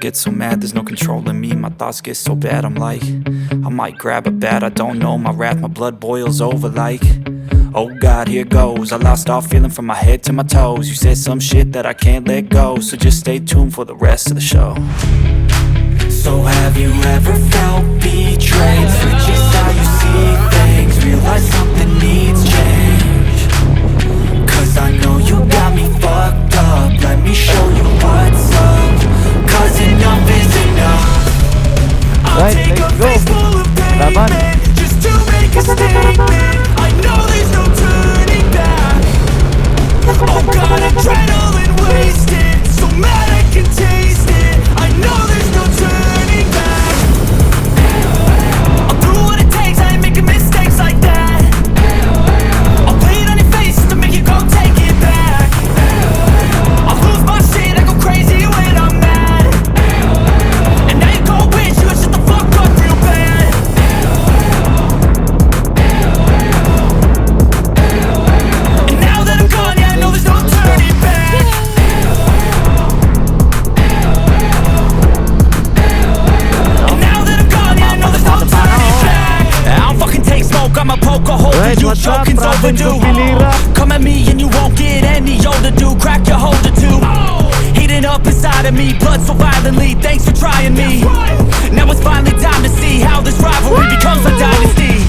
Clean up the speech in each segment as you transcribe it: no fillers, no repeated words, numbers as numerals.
get so mad, there's no controlling me. My thoughts get so bad, I'm like, I might grab a bat, I don't know. My wrath, my blood boils over like, oh God, here goes. I lost all feeling from my head to my toes. You said some shit that I can't let go, so just stay tuned for the rest of the show. So have you ever felt betrayed? Switches how you see things, realize something needs change. Cause I know you got me fucked up, let me show you what's up. Cause enough is enough. I'll take a face full of pain just to make a statement. I know there's no turning back. Oh God, adrenaline wasted, so mad I can taste it. I know there's no turning back. I'll do what it takes, I ain't making mistakes like that. I'll play it on your face to make you go take it back. I'll lose my shit, I go crazy when I'm mad. And now you go wish you would shut the fuck up real bad. And now that I'm gone, yeah, I know there's no turning back. And now that I'm gone, yeah, I know there's no turning back. I don't fucking take smoke, I'ma poke a hole in you, joking's overdue. Come at me and you won't get any older, dude. Crack your holder too. Heating up inside of me, blood so violently. Thanks for trying me. Now it's finally time to see how this rivalry becomes a dynasty.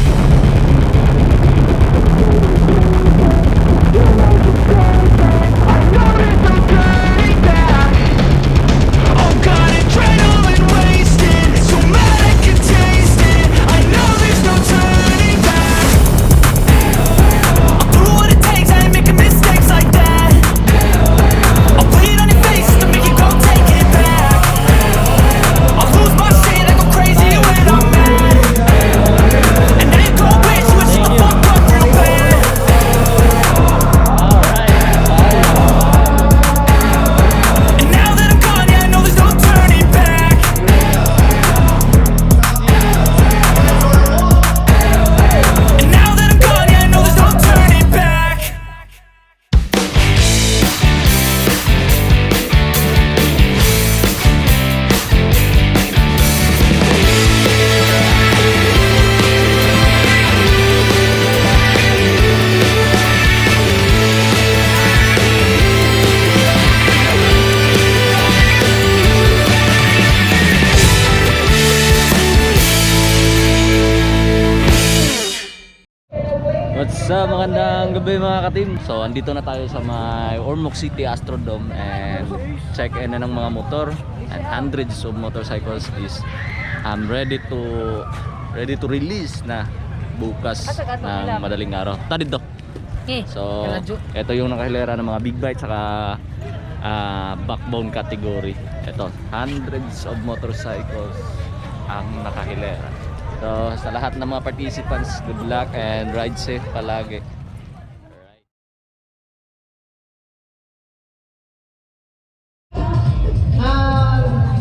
Oh God, adrenaline wasted, so mad I can taste it. I know there's no turning back. I'll do what it takes, I ain't making mistakes like that. I'll play it on your face to make you go take it back. I'll lose my shit, I go crazy when I'm mad. And now you go wish you would shut the fuck up real bad. And now that I'm gone, yeah, I know there's no turning back. And now that I'm gone, yeah, I know there's no turning back. What's up, magandang gabi mga ka-team. So andito na tayo sa may Ormoc City Astrodome and check-in na ng mga motor and hundreds of motorcycles is ready to release na bukas ng madaling araw. Tadi dito. So ito yung nakahilera ng mga big bike saka backbone category. Ito, hundreds of motorcycles ang nakahilera. So sa lahat ng mga participants, good luck and ride safe palagi.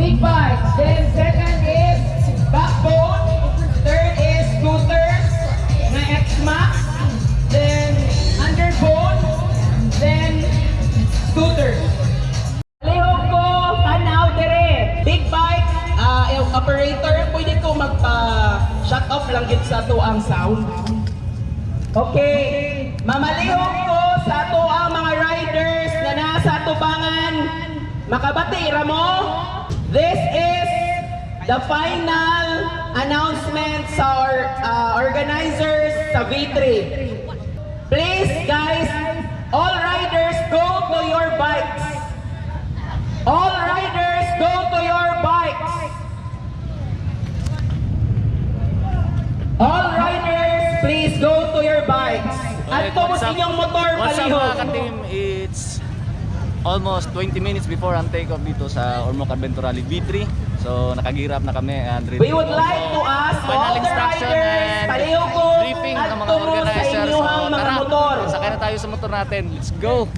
Big bikes, then second is backbone, third is scooters, na X-Max, then underbone, then scooters. Palihog ko, tanaw dire. Big bikes, operator, pwede ko magpa-shut off lang gid sa to ang sound. Okay, mamalihog ko sa to ang mga riders na nasa tubangan. Makabati ra mo. This is the final announcement sa organizers sa V3. Please guys, all riders go to your bikes. All riders go to your bikes. All riders, please go to your bikes. At tungkol inyong motor What's up palihog. mga ka-team? It's almost 20 minutes before ang take-off dito sa Ormoc Adventure Rally V3. So nakagirap na kami and ready We would like to ask final all the instruction riders, and palihog briefing at ng mga tungo sa organizers. So inyong mga tara, motor. sakay na tayo sa motor natin. Let's go!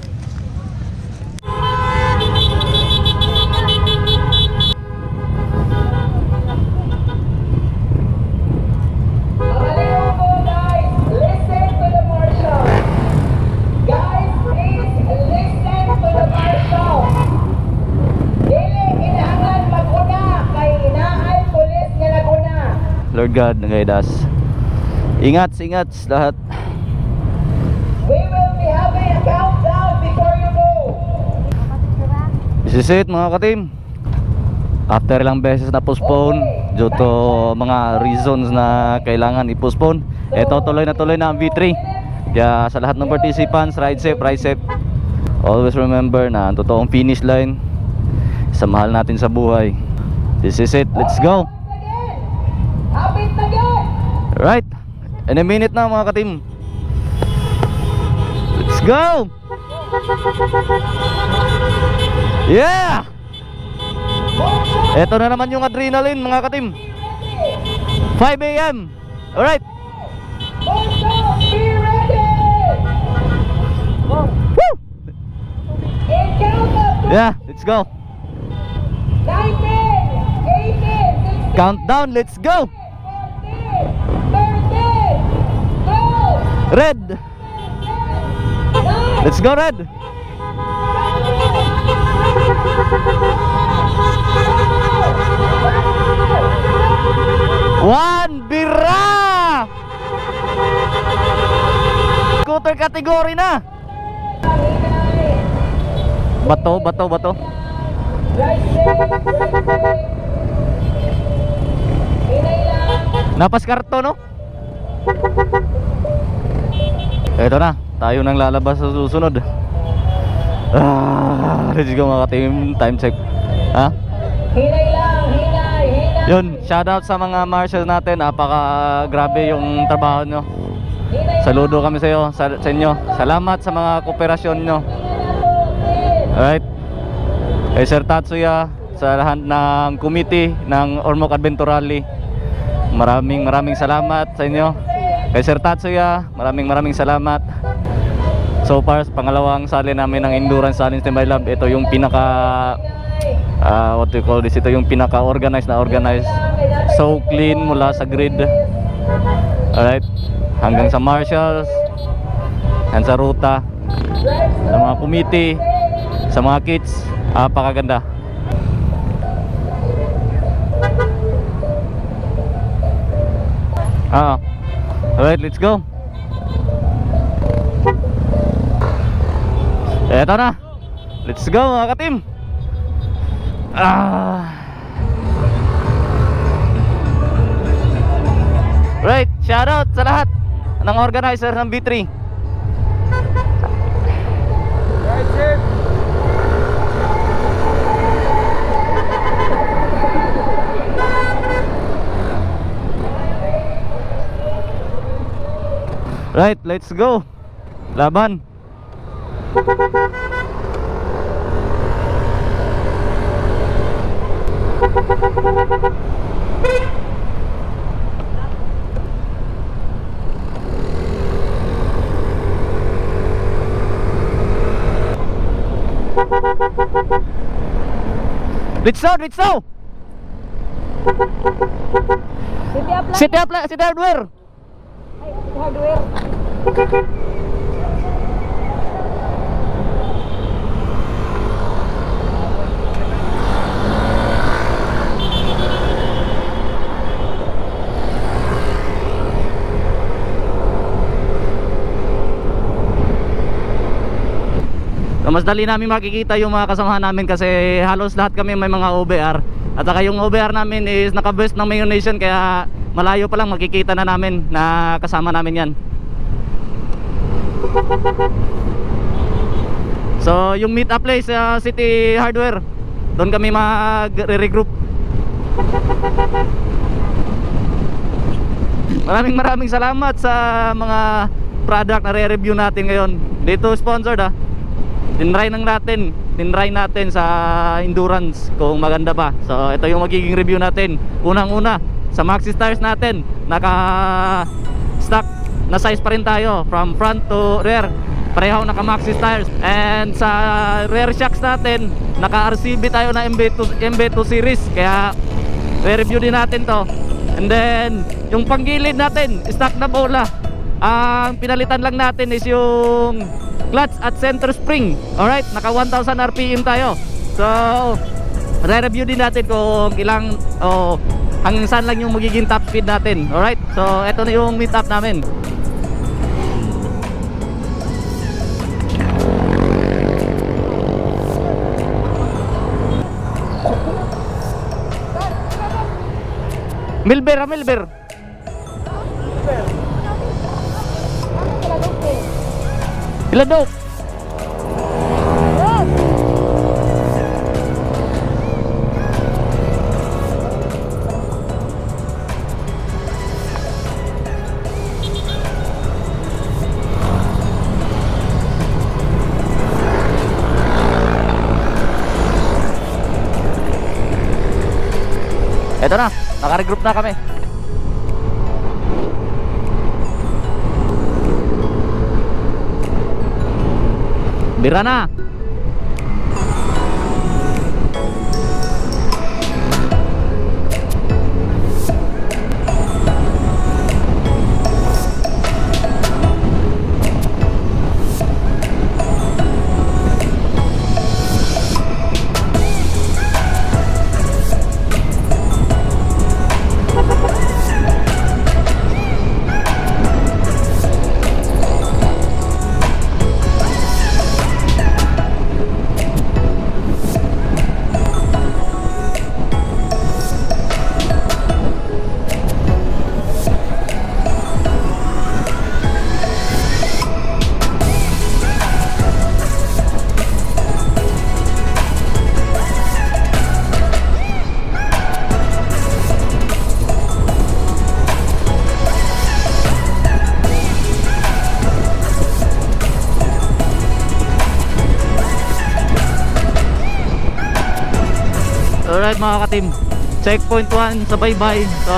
Palihog ko, guys, listen to the marshal. Guys, please listen to the marshal. Dili, kailangan mag-una God na guide us. Ingat lahat. We will be having a countdown before you go. This is it mga ka-team. After ilang beses na postpone due to mga reasons na kailangan i-postpone, eto tuloy na ang V3. Kaya sa lahat ng participants, ride safe. Always remember na ang totoong finish line sa mahal natin sa buhay. This is it, let's go. Habit na again. Right, in a minute na mga ka-team. Let's go. Yeah. Eto na naman yung adrenaline mga ka-team. 5 AM. Alright. Be ready. Woo. In countdown. Yeah, let's go. 19, 18, 16, Countdown, let's go. 14, 13, 12, Red. 9, Let's go red. One bira. Scooter category na. Bato. Napas karto no? Eto na, tayo nang lalabas sa susunod. Let's go mga ka-team, time check. Ha? Hinay lang, hinay. Yun, shoutout sa mga marshals natin. Napaka grabe yung trabaho nyo. Saludo kami sa iyo, sa inyo. Salamat sa mga kooperasyon nyo. Alright. Kay Sir Tatsuya, sa lahat ng committee ng Ormoc Adventure Rally, maraming salamat sa inyo. Kay Sir Tatsuya, maraming salamat. So far, pangalawang sali namin ng Endurance Rally Standby Lab. Ito yung pinaka what do you call this? Ito yung pinaka-organized na organized. So clean mula sa grid. Alright. Hanggang sa marshals, hanggang sa ruta, sa mga committee, sa mga kits. Napakaganda. Alright, let's go. Eto na. Let's go mga ka-team. Right, shoutout sa lahat ng organizer ng B3. Right, let's go. Laban. Let's go. City Hardware. Mas dali namin makikita yung mga kasamahan namin kasi halos lahat kami may mga OBR. At saka yung OBR namin is naka-best ng Mayo Nation, kaya malayo pa lang makikita na namin na kasama namin yan. So yung meet up place sa City Hardware, doon kami mag-regroup. Maraming salamat sa mga product na re-review natin ngayon. Dito sponsored tinry natin sa endurance kung maganda pa. So ito yung magiging review natin. Unang-una sa maxi tires natin, naka stock na size pa rin tayo from front to rear. Pareho naka maxi tires. And sa rear shocks natin, naka RCB tayo na MB2 series, kaya re-review din natin to. And then yung panggilid natin, stock na bola. Ang pinalitan lang natin is yung clutch at center spring. Alright, naka 1000 RPM tayo. So re-review din natin kung ilang hanggang saan lang yung magiging top speed natin. Alright, so eto na yung meet up namin. Milber, Milber. Iladok. Eto na, naka-regroup na kami. Bira na. Alright mga ka-team, checkpoint 1 sa Baybay. So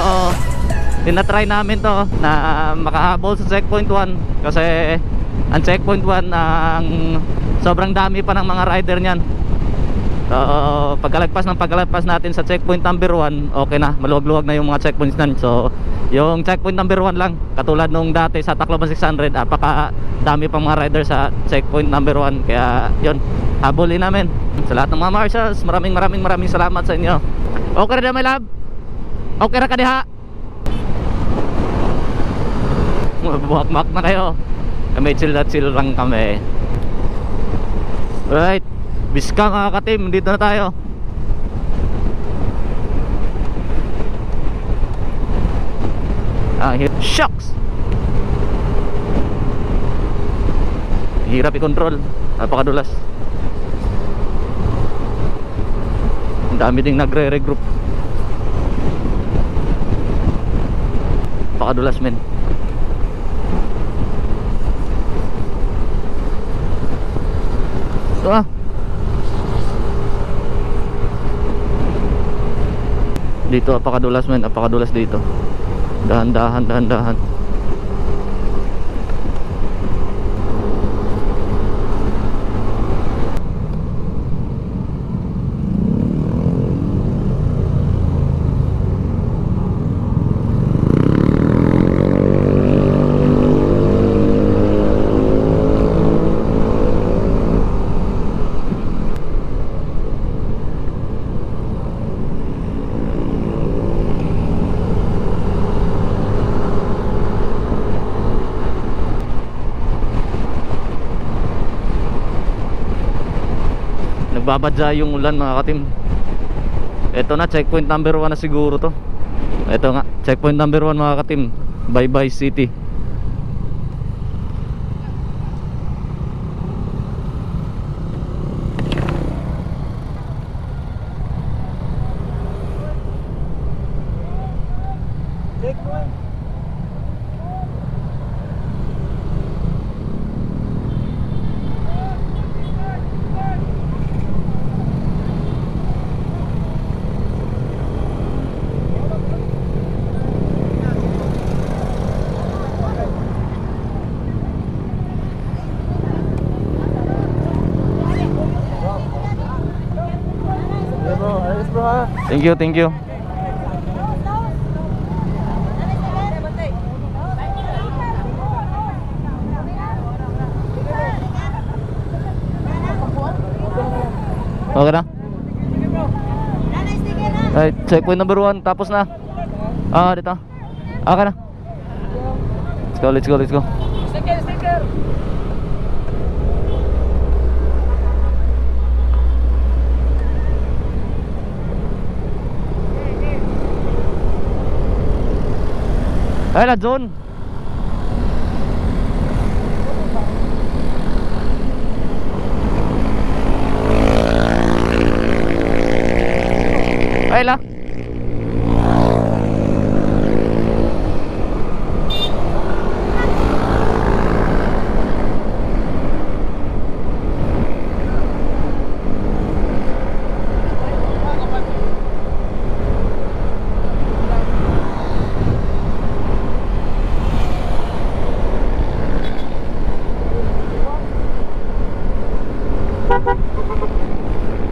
tinatry namin to na makahabol sa checkpoint 1 kasi ang checkpoint 1 ang sobrang dami pa ng mga rider niyan. So pagkalagpas natin sa checkpoint number 1, okay na, maluwag-luwag na yung mga checkpoints nan. So yung checkpoint number 1 lang, katulad nung dati sa Tacloban 600, apaka dami pang mga rider sa checkpoint number 1. Kaya yun, habulin namin. Sa lahat ng mga marshals, maraming salamat sa inyo. Okay na my love? Okay na ka diha? Buhak-mak na kayo. Kami chill lang kami. Alright, biska mga ka-team, dito na tayo. Shucks! Hirap i-control, napakadulas. Ang dami ding nagre-regroup. Napakadulas men. Ito ah. Dito napakadulas men, napakadulas dito. Dahan-dahan. Nagbabadya yung ulan mga ka-team. Ito na, checkpoint number 1 na siguro to. Ito nga, checkpoint number 1 mga ka-team, Baybay City. Checkpoint. Thank you. Okay na? Right, checkpoint number 1 tapos na. Dito. Okay na. Let's go. Sticker. Ay, la zone. Ay, la.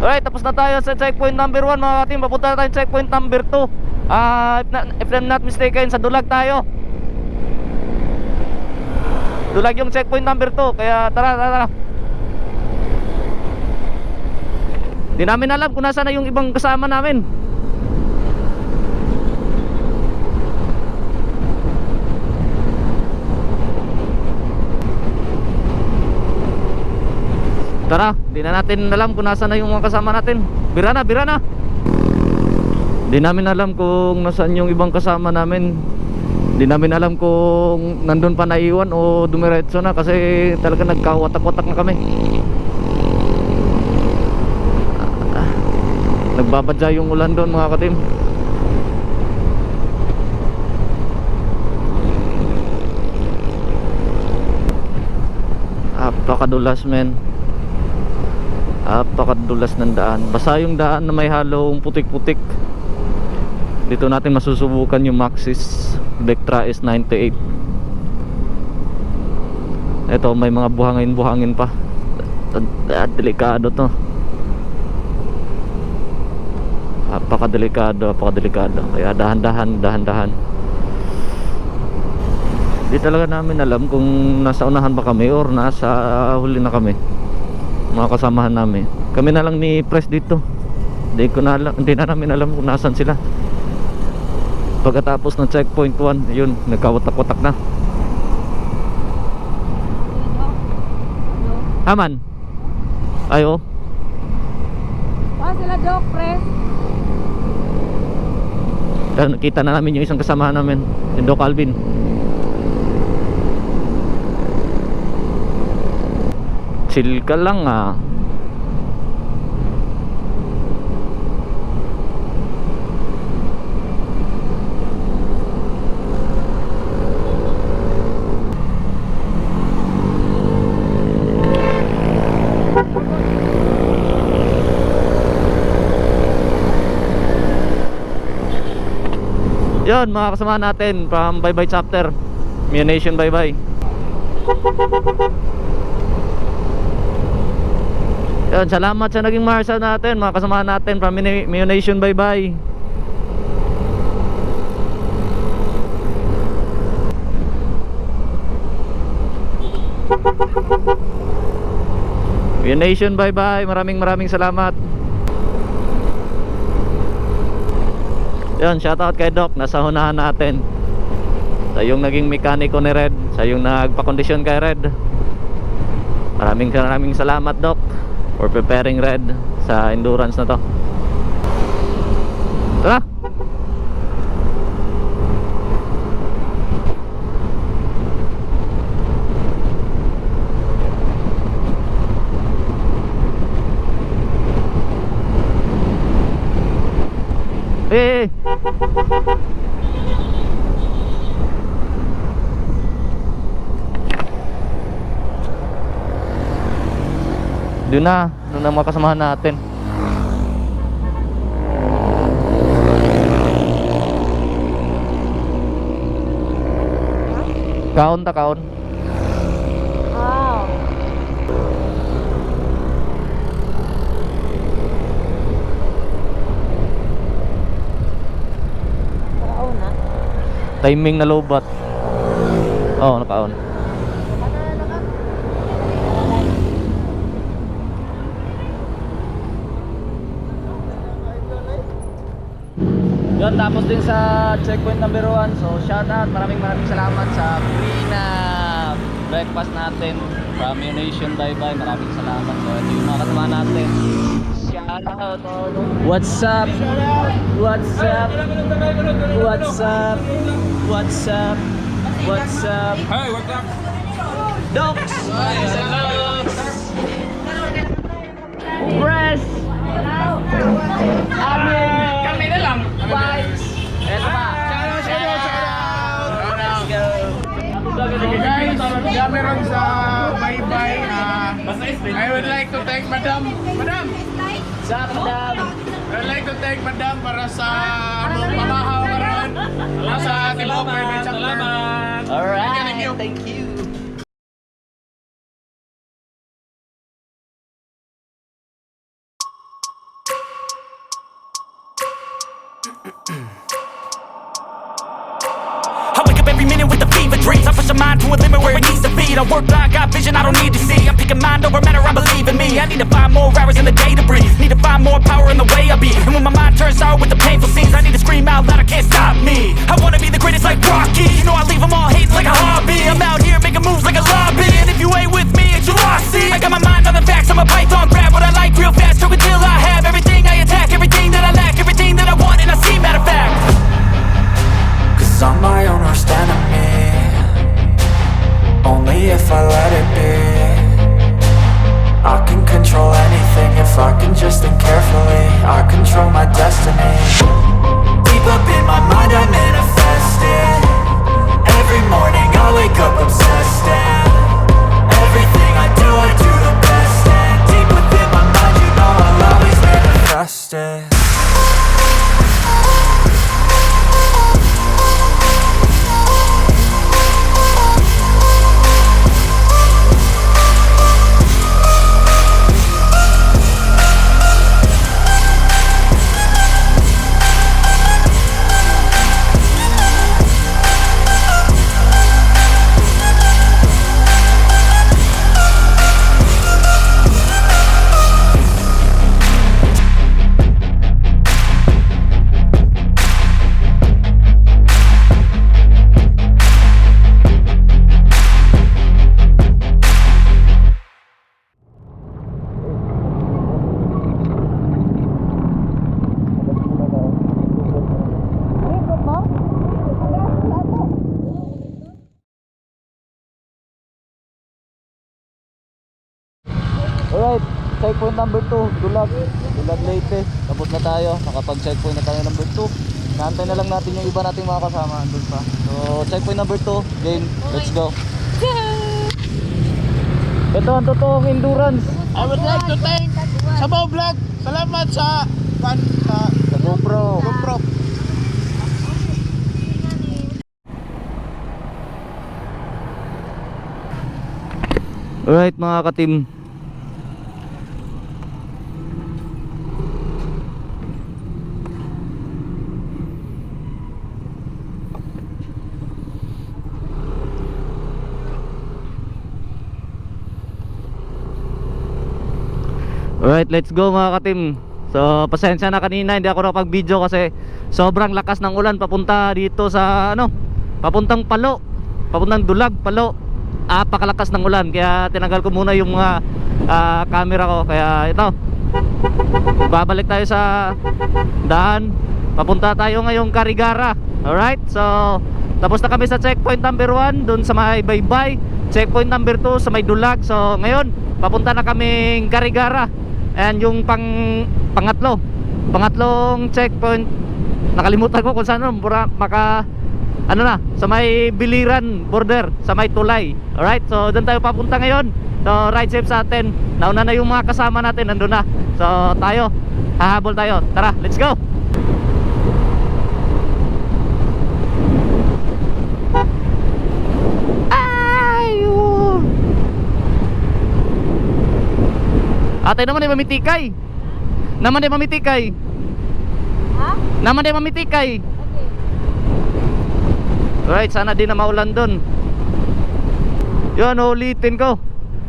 Alright, tapos na tayo sa checkpoint number 1 mga katim. Papunta na tayo sa checkpoint number 2. If I'm not mistaken, sa Dulag tayo. Dulag yung checkpoint number 2. Kaya tara. Di namin alam kung nasa na yung ibang kasama namin. Tara, di na natin alam kung nasa na yung mga kasama natin. Bira na. Di namin alam kung nasaan yung ibang kasama namin. Di namin alam kung nandun pa naiwan o dumiretso na, kasi talaga nagkawatak-watak na kami. Nagbabadya yung ulan doon mga katim. Apakadulas men. Apakadulas ng daan. Basa yung daan na may halong putik-putik. Dito natin masusubukan yung Maxxis Vectra S98. Ito may mga buhangin pa. Delikado to. Apakadelikado. Kaya dahan-dahan. Di talaga namin alam kung nasa unahan ba kami or nasa huli na kami, mga kasamahan namin. Kami na lang ni Press dito. Hindi na namin alam kung nasan sila. Pagkatapos ng checkpoint 1, yun, nagkawatak-watak na. Haman. Ayo. Sila Doc, Press. Nakita na namin yung isang kasamahan namin, yung Doc Alvin. Chill ka lang ah. Yun mga kasama natin from Bye Bye Chapter, Mio Nation Bye Bye. Yun, salamat sa naging marshal natin, mga kasama natin from Mio Nation Bye Bye. Mio Nation Bye Bye, maraming salamat. Yun, shoutout kay Doc, nasa hunahan natin. Sa yung naging mekaniko ni Red, sa yung nagpa-kondisyon kay Red. Maraming salamat Doc for preparing Red sa endurance na to. Tara! Eh! Doon na mga kasamahan natin. Kaon. Wow. Nakaon na? Timing na low bat. Oo, nakaon. Yun, tapos din sa checkpoint number 1. So shout out, maraming salamat sa free na breakfast natin from Your Nation. Bye bye, maraming salamat. So ito yung mga kasama natin. Shout out. What's up? What's up? What's up? What's up? What's up? Hey, what's up? Docs! Press! Amin! Kami na lang. Vibes! Eto pa! Let's go! Guys, meron sa bye-bye. I would like to thank Madam. Sa madam! I would like to thank Madam para sa pamahaw karon. Sa Tibok Private Chapter. Alright! Thank you! I wake up every minute with the fever dreams. I push my mind to a limit where it needs to be. I work blind, got vision I don't need to see. I'm picking mind over matter, I believe in me. I need to find more hours in the day to breathe. Need to find more power in the way I be. And when my mind turns sour with the painful scenes, I need to scream out loud, I can't stop me. I wanna be the greatest like Rocky. You know I leave them all hating like a hobby. I'm out here making moves like a lobby. And if you ain't with me, it's your loss. See, I got my mind on the facts, I'm a python. Grab what I like real fast, stroke until I have everything I attack, everything that I lack, everything that I want, and I see, matter of fact. Cause I'm my own worst enemy. Only if I let it be. I can control anything if I can just think carefully. I control my destiny. Deep up in my mind I manifest it. Every morning I wake up obsessed, and everything I do the best. And deep within my mind you know I'll always manifest it. Alright, checkpoint number 2, Dulag Leyte. Tapos na tayo, nakapag-checkpoint na tayo number 2. Naantay na lang natin yung iba nating mga kasama andun pa. So, checkpoint number 2, game, let's go. Ito ang totoong endurance. I would like to thank Sabaw Vlog. Salamat sa GoPro. GoPro. Alright mga ka-team, alright, let's go mga ka-team. So pasensya na kanina hindi ako nakapag-video kasi sobrang lakas ng ulan papunta dito sa papuntang Palo, papuntang Dulag, Palo. Apakalakas ng ulan kaya tinanggal ko muna yung mga camera ko. Kaya ito, babalik tayo sa daan. Papunta tayo ngayong Carigara. Alright, so tapos na kami sa checkpoint number 1 dun sa may Baybay. Checkpoint number 2 sa may Dulag. So ngayon papunta na kaming Carigara. And yung pangatlong checkpoint, nakalimutan ko kung saan sa may Biliran border, sa may Tulay. Alright, so doon tayo papunta ngayon. So ride safe sa atin. Nauna na yung mga kasama natin, nandun na. So tayo, hahabol tayo. Tara, let's go. Ate naman ay mamitikay. Naman ay mamitikay. Ha? Naman ay mamitikay. Alright, sana din na maulan dun. Yun, ulitin ko.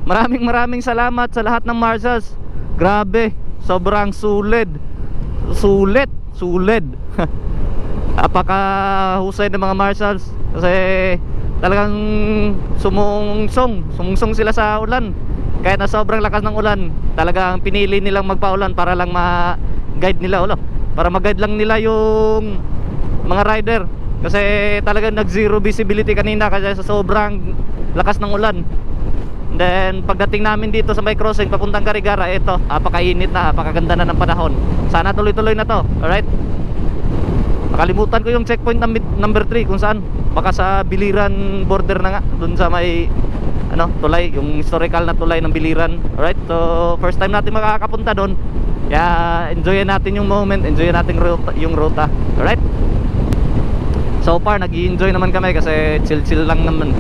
Maraming salamat sa lahat ng marshals. Grabe, sobrang sulit. Napakahusay ng mga marshals kasi talagang sumungsong sila sa ulan. Kahit na sobrang lakas ng ulan, talagang pinili nilang magpaulan para lang ma-guide nila para mag-guide lang nila yung mga rider. Kasi talagang nag-zero visibility kanina kasi sa sobrang lakas ng ulan. And then pagdating namin dito sa may crossing papuntang Carigara, ito, napakainit na, napakaganda na ng panahon. Sana tuloy-tuloy na to. Alright? Nakalimutan ko yung checkpoint number 3 kung saan. Baka sa Biliran border na nga, dun sa may tulay, yung historical na tulay ng Biliran. Alright, so first time natin makakapunta doon. Kaya enjoyin natin yung moment, enjoyin natin yung ruta. Alright. So far nag-i-enjoy naman kami kasi chill-chill lang naman.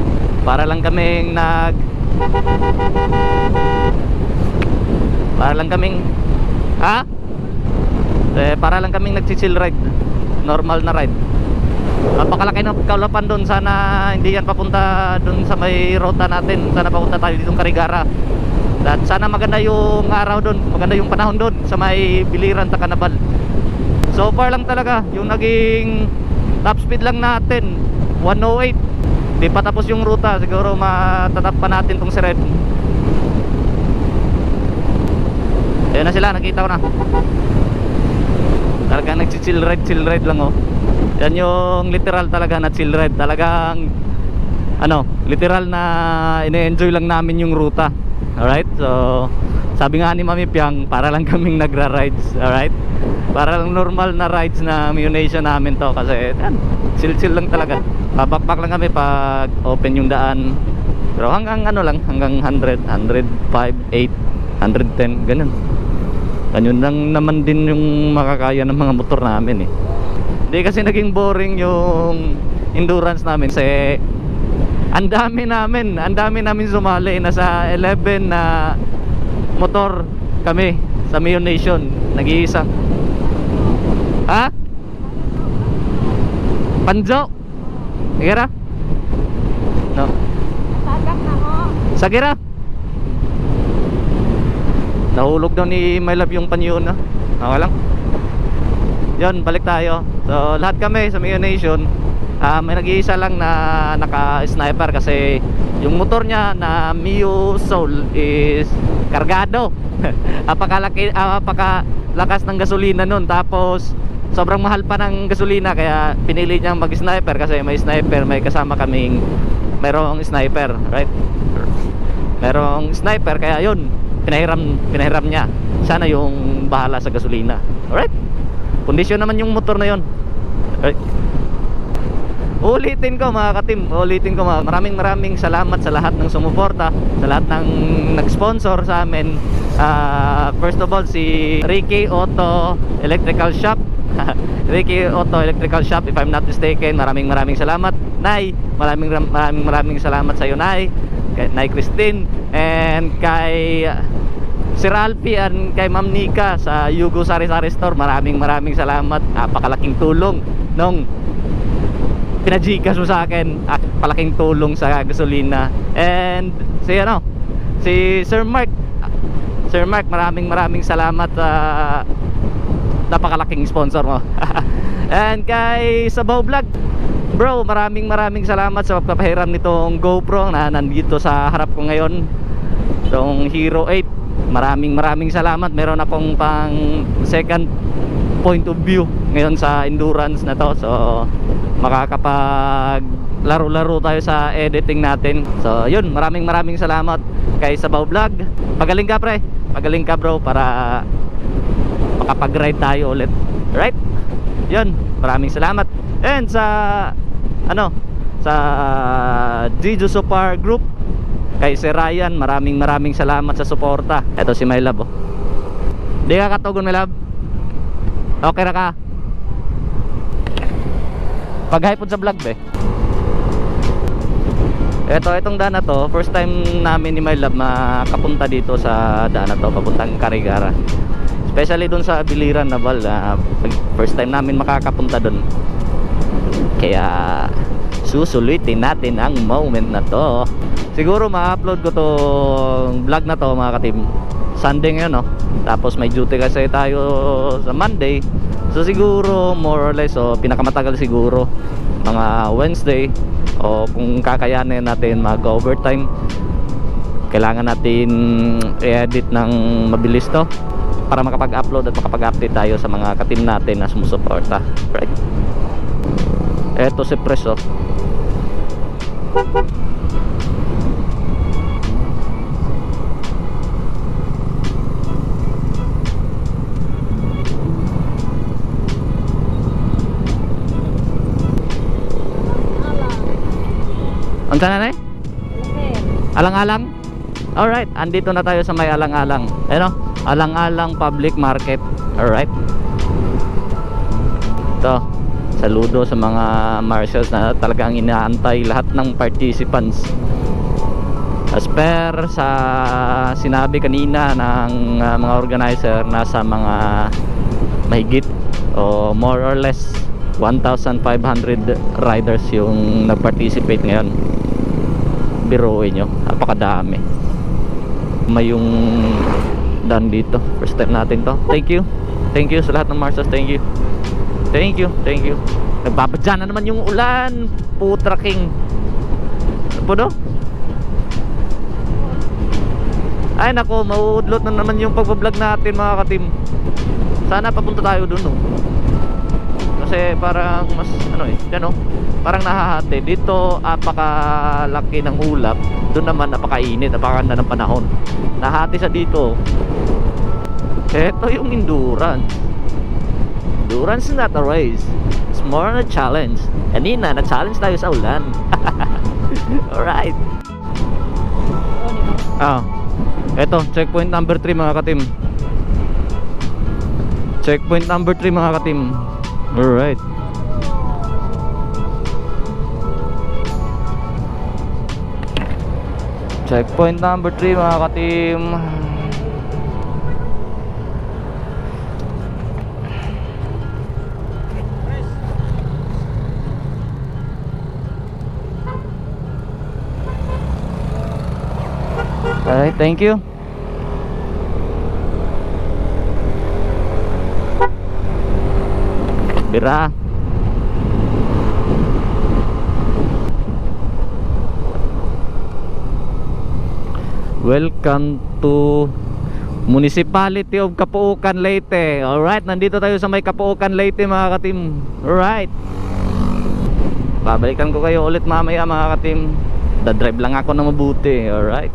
Para lang kaming para lang kaming nag-chill ride. Normal na ride. Napakalaki ng kaulapan doon. Sana hindi yan papunta doon sa may ruta natin. Sana papunta tayo ditong Carigara. At sana maganda yung araw doon, maganda yung panahon doon sa may Biliran, Tacanabal. So far lang talaga yung naging top speed lang natin 108. Di pa tapos yung ruta. Siguro matatap pa natin tong si Red. Ayun na sila, nakita ko na. Talagang nag-chill ride lang Yan yung literal talaga na chill ride. Talagang literal na ine-enjoy lang namin yung ruta. Alright, so sabi nga ni Mami Piang, para lang kaming nagra-rides. Alright, para lang normal na rides na Mionation namin to. Kasi chill lang talaga. Babakbak lang kami pag open yung daan. Pero hanggang hanggang 100, 105, 8, 110, ganun. Ganyan lang naman din yung makakaya ng mga motor namin Hindi kasi naging boring yung endurance namin kasi ang dami namin sumali. Nasa 11 na motor kami sa Mionation, nag-iisa. Ha? Panjo? Sagira? No. Sagak na ho. Sagira? Nahulog daw ni My Love yung panyo na. Okay lang. Yun, balik tayo. So lahat kami sa Mionation, may nag-iisa lang na naka-sniper kasi yung motor niya na Mio Soul is kargado. Apakalakas ng gasolina nun. Tapos sobrang mahal pa ng gasolina kaya pinili niyang mag-sniper kasi may sniper, may kasama kaming merong sniper, right? Merong sniper kaya yun, pinahiram niya. Sana yung bahala sa gasolina. Alright? Kondisyon naman yung motor na yun. Alright? Ulitin ko mga ka-team, maraming salamat sa lahat ng sumuporta, sa lahat ng nag-sponsor sa amin. First of all, si Ricky Auto Electrical Shop. Ricky Auto Electrical Shop, if I'm not mistaken. Maraming salamat, Nay. Maraming salamat sa iyo, Nay. Kay Nay Christine and kay Sir Alfie and kay Ma'am Nika sa Yugo Sari Sari Store. Maraming salamat. Napakalaking tulong nung pinajikas mo sa akin. Palaking tulong sa gasolina. And si Sir Mark, maraming salamat. Napakalaking sponsor mo. And kay Sabaw Vlog, bro, maraming salamat sa pagpapahiram nitong GoPro na nandito sa harap ko ngayon, itong Hero 8. Maraming salamat. Meron akong pang second point of view ngayon sa endurance na to. So makakapag laro tayo sa editing natin. So yun, maraming salamat kay Sabaw Vlog. Pagaling ka, pre. Pagaling ka, bro, para makapag-ride tayo ulit. Right? Yun, maraming salamat. And sa sa Jijo Sopar Group, kay Sir Ryan, maraming salamat sa suporta. Ito si My Love, Di ka katugon, My Love? Okay na ka? Pag-hype sa vlog, be. Itong daan na to, first time namin ni My Love makapunta dito sa daan na to, papuntang Carigara. Especially dun sa Biliran na first time namin makakapunta dun. Kaya susulitin natin ang moment na to. Siguro ma-upload ko tong vlog na to, mga ka-team, Sunday ngayon, Tapos may duty kasi tayo sa Monday. So siguro more or less, pinakamatagal siguro mga Wednesday, o kung kakayanin natin mag-overtime, kailangan natin i-edit ng mabilis to para makapag-upload at makapag-update tayo sa mga ka-team natin na sumusuporta. Right? Eto si Preso. Ang sana na eh? Alang-alang? Alright, andito na tayo sa may Alang-alang. Ano? Alang-alang Public Market. Alright. Ito, saludo sa mga marshals na talagang inaantay lahat ng participants. As per sa sinabi kanina ng mga organizer, nasa mga mahigit o more or less 1,500 riders yung nag-participate ngayon. Biruin nyo, napakadami. May yung done dito. First time natin to. Thank you sa lahat ng marshals. Thank you. Nagbabadya na naman yung ulan, putra king. Ano po do? Ay nako, mauudlot na naman yung pag-vlog natin mga ka-team. Sana papunta tayo dun, no? Kasi parang mas parang nahahati dito. Apakalaki ng ulap, doon naman napakainit, napakaganda ng panahon. Nahati sa dito. Ito yung endurance. Endurance is not a race, it's more on a challenge. Kanina na challenge tayo sa ulan. Alright. Ito checkpoint number 3 mga ka-team. Checkpoint number 3 mga ka-team. Alright. Checkpoint number 3 mga ka-team. Alright, thank you. Bira. Welcome to Municipality of Caloocan, Leyte. Alright, nandito tayo sa may Caloocan, Leyte mga ka-team. Alright. Babalikan ko kayo ulit mamaya mga ka-team. Da-drive lang ako na mabuti. Alright.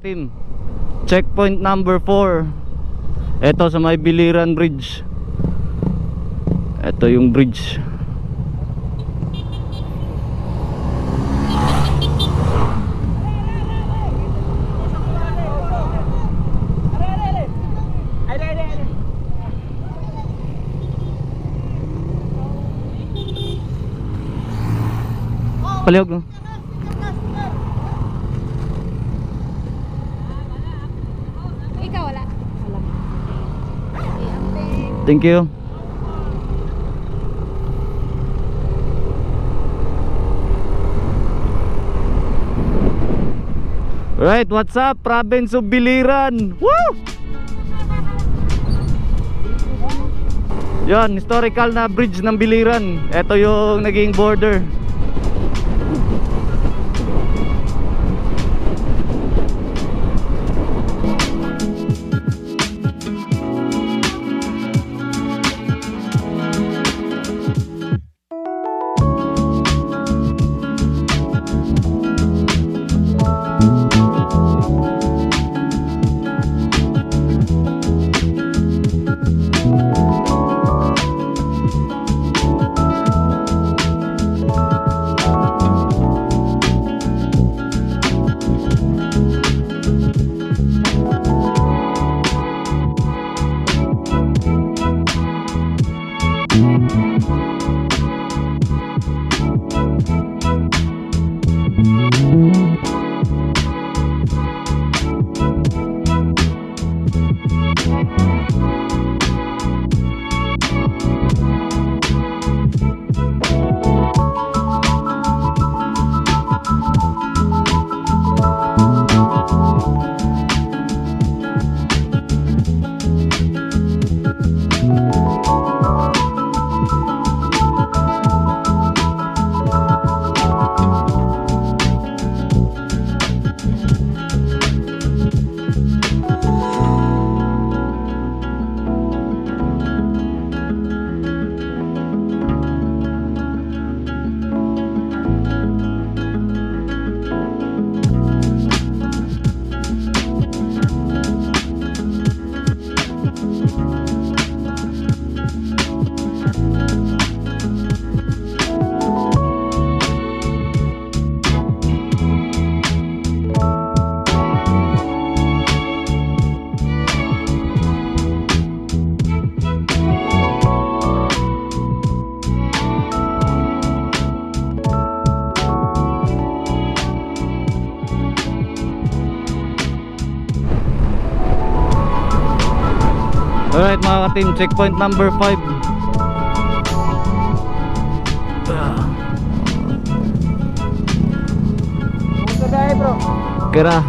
Team, checkpoint number 4. Ito sa may Biliran Bridge. Ito yung bridge. Palihog no? Ikaw wala? Wala. Okay, amping. Thank you. Right, what's up? Province of Biliran. Woo! Yan, historical na bridge ng Biliran. Ito yung naging border. Alright mga ka-team, checkpoint number 5. Kira.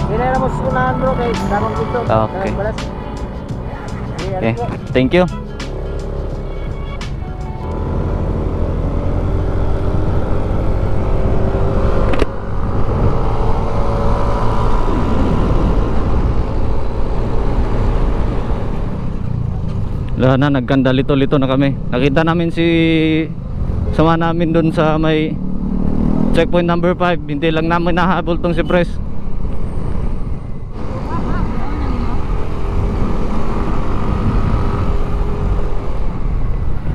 Ginera mo sunahan bro kay damang dito. Okay. Okay, thank you. Wala na, nagkanda lito-lito na kami. Nakita namin si sama namin dun sa may checkpoint number 5. Hindi lang namin nahabol tong si Pres.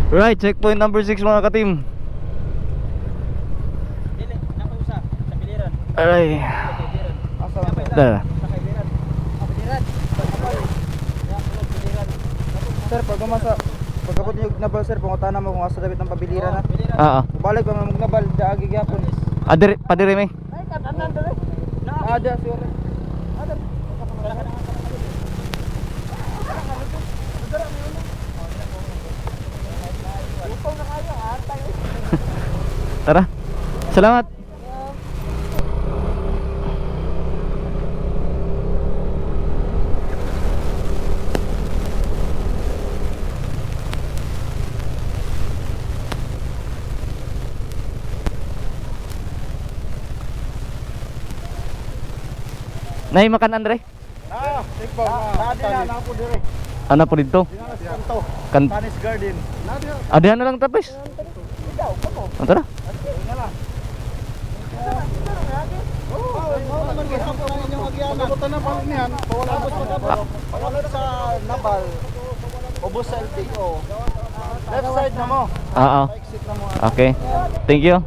Right, checkpoint number 6 mga ka-team. Alright. Dah. Sir, pagkabot niyo nabal sir, pangutana mo kung asa dapat ng pabiliran na. Oo. Balik pa mo nabal daagi gyapon. Adire, padire may. Ada sir. Tara. Salamat. Nay makan Andre? Tik po. Na po dire. Ano po dito? Kanto. Tanis Garden. Adihan na lang tapos. Tara. Pagkabutan na pang niyan, pawala sa Nabal. Ubos sa LTO. Left side na mo. Oo. Exit na mo. Okay. Thank you.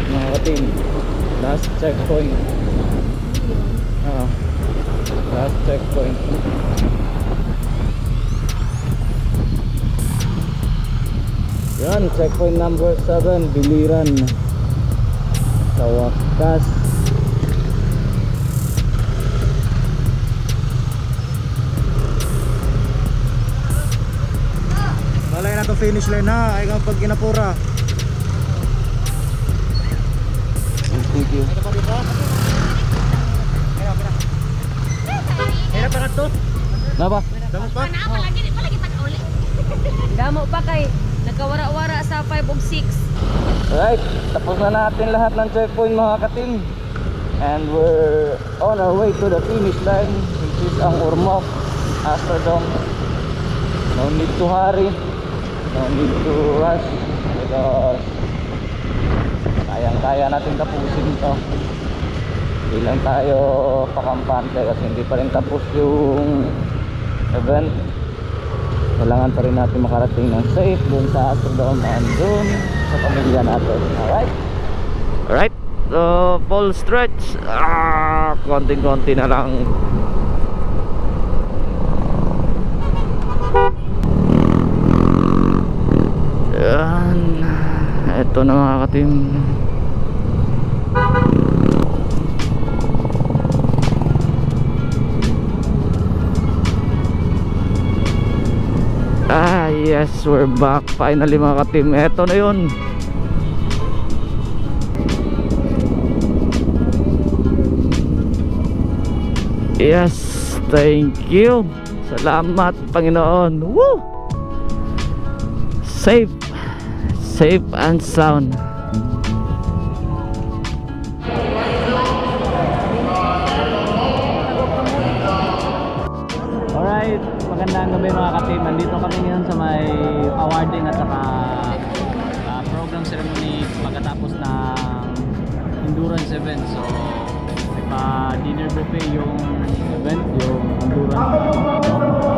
mga ka-team. Last checkpoint. Last checkpoint. Yan, checkpoint number 7, Biliran. Sa wakas. Balay na to finish line ha, ay kapag kinapura. Thank you. Hirap na to. Napa? Damo pa? Damo pa kay nagkawara-wara sa 5 ug 6. Alright, tapos na natin lahat ng checkpoint mga ka-team. And we're on our way to the finish line, which is ang Ormoc Astrodome. No need to hurry, no need to rush, because kayang-kaya natin tapusin ito. Hindi lang tayo pakampante kasi hindi pa rin tapos yung event. Kailangan pa rin natin makarating ng safe dun sa Astrodome and dun sa pamilya natin. Alright, so full stretch. Konting-konti na lang. Yan, ito na mga ka-team. Yes, we're back finally mga ka-team. Eto na yun. Yes, thank you. Salamat Panginoon. Woo! Safe and sound. Alright, magandang gabi mga ka-team. Nandito kami ngayon sa may awarding at saka program ceremony pagkatapos ng endurance event. So may pa-dinner buffet yung event, yung endurance.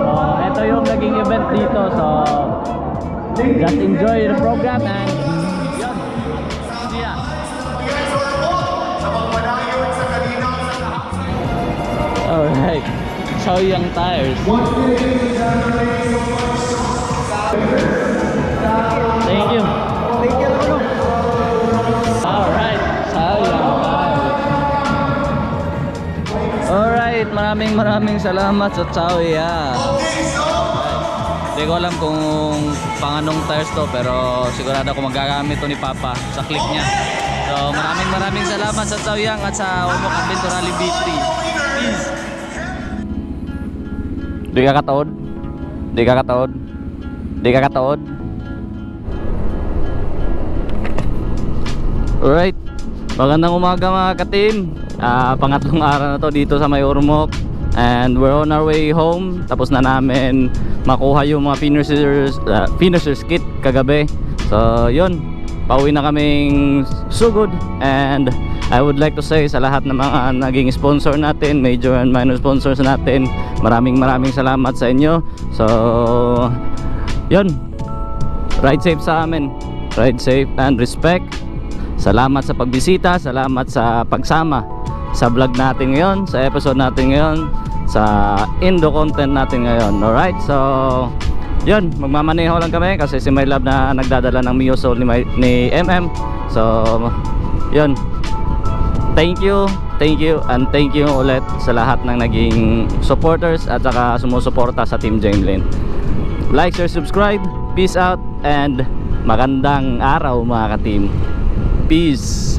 So ito yung naging event dito. So just enjoy the program and yun, see ya. Alright, Chaoyang tires. Thank you. Thank you ano. Alright, Chaoyang tires. Alright, maraming salamat sa Chaoyang. Hindi ko alam kung pang anong tires to, pero sigurado ko magagamit to ni Papa sa click niya. So maraming salamat sa Chaoyang at sa Ormoc Adventure Rally B3. Peace. Di ka kataod? Di ka kataod? Di ka kataod? Alright, magandang umaga mga ka-team. Pangatlong araw na to dito sa may Ormoc. And we're on our way home. Tapos na namin makuha yung mga finishers kit kagabi. So yun, pauwi na kaming sugod. And I would like to say sa lahat ng mga naging sponsor natin, major and minor sponsors natin, maraming salamat sa inyo. So yun, ride safe sa amin, ride safe and respect. Salamat sa pagbisita, salamat sa pagsama sa vlog natin ngayon, sa episode natin ngayon, sa Indo content natin ngayon. Alright, so yun, magmamaneho lang kami kasi si My Love na nagdadala ng Mio Soul ni MM. So yun, thank you and thank you ulit sa lahat ng naging supporters at saka sumusuporta sa Team Jamelin. Like, share, subscribe. Peace out and magandang araw mga ka-team. Peace.